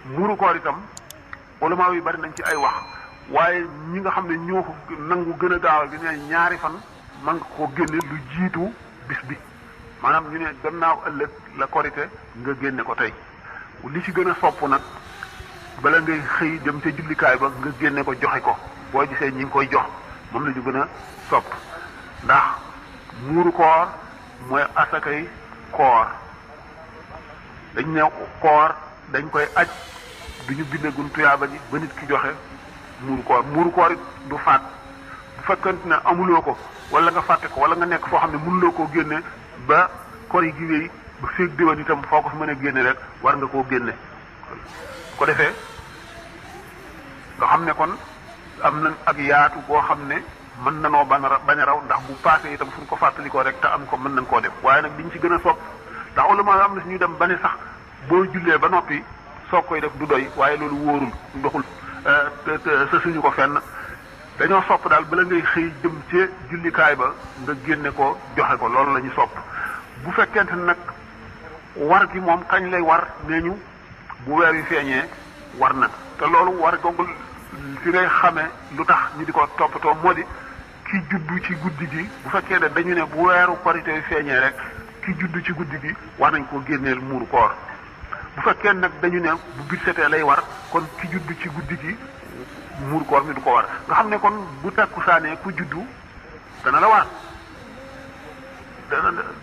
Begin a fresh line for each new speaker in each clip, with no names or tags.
muuru koor itam ulama yi bari nañ ci ay wax waaye ñi nga xam ne ñoo ko nangu gën a gaaw gi ne ñaari fan man nga ko génne lu jiitu bis bi maanaam ñu ne gannaaw ëllëg la korite nga génne ko tey li ci gën a sopp nag bala ngay xëy dem ca jullikaay ba nga génne ko joxe ko boo gisee ñi ngi koy jox moom la ñu gën a sopp ndax muuru koor mooy asakay koor dañ ne koor dañ koy aj duñu bindagun tuyaaba ji ba nit ki joxe muuru koor it du faat bu fekkante ne amuloo ko wala nga fàtte ko wala nga nekk foo xam ne mënuloo koo génne ba kor yi gi wéy ba féeg déwén itam foo ko fi mën a génne rek war nga koo génne ko defee nga xam ne kon am na ak yaatu boo xam ne mën nanoo bañ a raw ndax bu passé itam fu ñu ko fàttalikoo rek te am ko mën nañ koo def waaye nag liñ ci gën a sopp ndax ulama am na si ñu dem ba ne sax boo jullee ba noppi soo koy def du doy waaye loolu wóorul doxul sa suñu ko fenn dañoo sopp daal bala ngay xëy jëm ci jullikaay ba nga génne ko joxe ko loolu la ñu sopp bu fekkente nag war gi moom kañ lay war nee ñu bu weer wi feeñee war na te loolu war googu fi ngay xamee lu tax ñu di ko toppatoo moo di ki juddu ci guddi gi bu fekkee ne dañu ne bu weeru korite wi feeñee rek ki juddu ci guddi gi war nañ koo génneel muuru koor bu fekkee nag dañu ne bu bit setee lay war kon ki juddu ci guddi gi muuru koor mi du ko war nga xam ne kon bu takkusaanee ku juddu dana la war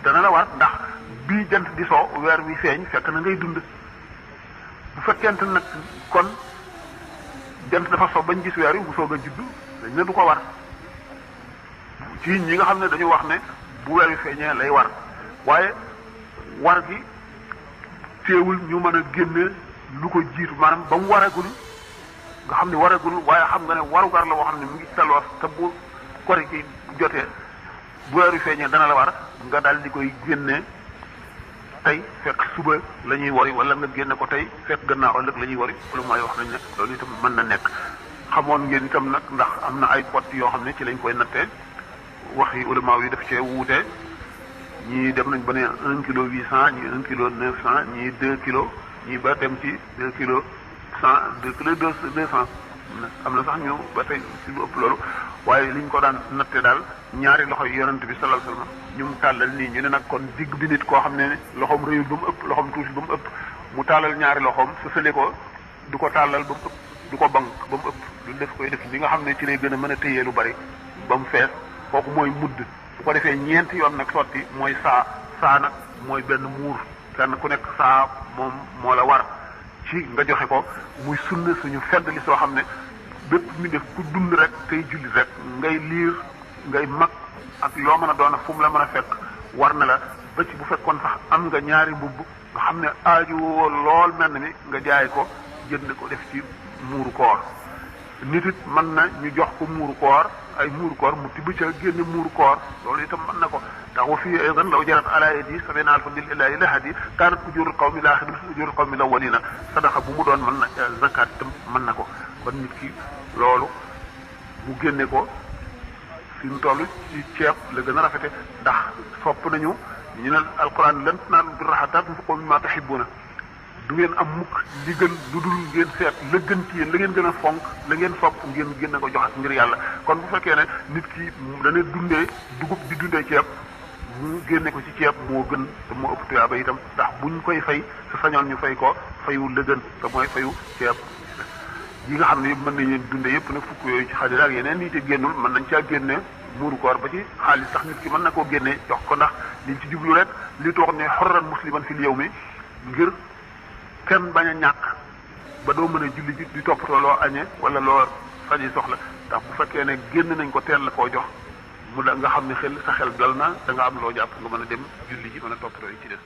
dana la war ndax bii jant di soo weer wi feeñ fekk na ngay dund bu fekkente nag kon jant dafa so bañ gis weer wi bu soog a juddu dañ ne du ko war ci ñi nga xam ne dañu wax ne bu weer wi feeñee lay war waaye war gi teewul ñu mën a génne lu ko jiitu maanaam ba mu waragul nga xam ne waragul waaye xam nga ne warugar la boo xam ne mu ngi taloos te bu kori gi jotee bu weer wi feeñee dana la war nga daal di koy génne tey fekk suba la ñuy wari wala nga génne ko tey fekk gannaaw ëllëg la ñuy wari wala mooy wax nañ ne loolu itam mën na nekk xamoon ngeen itam nag ndax am na ay pot yoo xam ne ci lañ koy nattee wax yi ulama yi daf cee wuute ñii dem nañ ba ne 1 kilo 800 ñii 1 kilo 900 ñii 2 kilos ñii ba dem ci 2 kilos 100 2 kilos 200 am na sax ñu ba tey ci lu ëpp loolu waaye liñ ko daan natte daal ñaari loxo yi yonent bi sallallahu alayhi wasallam ñu mu tàllal nii ñu ne nag kon digg bi nit koo xam ne loxoom rëyul ba mu ëpp loxoom tuuti ba mu ëpp mu tàllal ñaari loxoom sësale ko du ko tàllal ba mu ëpp du ko bank ba mu ëpp du def koy def li nga xam ne ci lay gën a mën a téyee lu bari ba mu fees kooku mooy mudd bu ko defee ñeenti yoon nag sotti mooy saa nag mooy benn muur kenn ku nekk saa moom moo la war ci nga joxe ko muy sunna suñu fedd li soo xam ne bépp mi def ku dund rek tey julli rek ngay liir ngay mag ak loo mën a doon fu mu la mën a fekk war na la ba ci bu fekkoon sax am nga ñaari mbubb nga xam ne aaju woo lool mel na ni nga jaay ko jënd ko def ci muuru koor nit it mën na ñu jox ko muuru koor ay muuru koor mu tibb ca génne muuru koor loolu itam mën na ko ndax wa fii aydan law jarat ala yadi sabina alfa lil ilahi lahadi kaanat ujurul qawmi laaxirin ujurul qawmi lawwalina sadaqa bu mu doon mën na zakat itam mën na ko kon nit ki loolu mu génne ko fi mu toll ci ceeb la gën a rafete ndax sopp nañu ñu ne alquran lan tanaalu birra hattaa tunfiqu mimmaa tuhibbuuna du ngeen am mukk li gën lu dul ngeen seet la gën ci yéen la ngeen gën a fonk la ngeen sopp ngeen génne ko joxat ngir yàlla kon bu fekkee ne nit ki dana dundee dugub di dundee ceeb mu génne ko ci ceeb moo gën te moo ëpp tuyaaba itam ndax buñ koy fay su sañoon ñu fay ko fayu la gën te mooy fayu ceeb yi nga xam ne yëpp mën nañ leen dundee yëpp nag fukk yooyu ci xajara ak yeneen yi te génnul mën nañ caa génne muuru koor ba ci xaalis sax nit ki mën na koo génne jox ko ndax liñ ci jublu rek li toog ne xorran musliman fil yawmi ngir kenn bañ a ñàkk ba doo mën a julli ji di toppatoo loo añee wala loo faji soxla ndax bu fekkee ne génn nañ ko teel la koo jox mu da nga xam ne sa xel dal na da nga am loo jàpp nga mën a dem julli ji mën a toppatoo yi ci des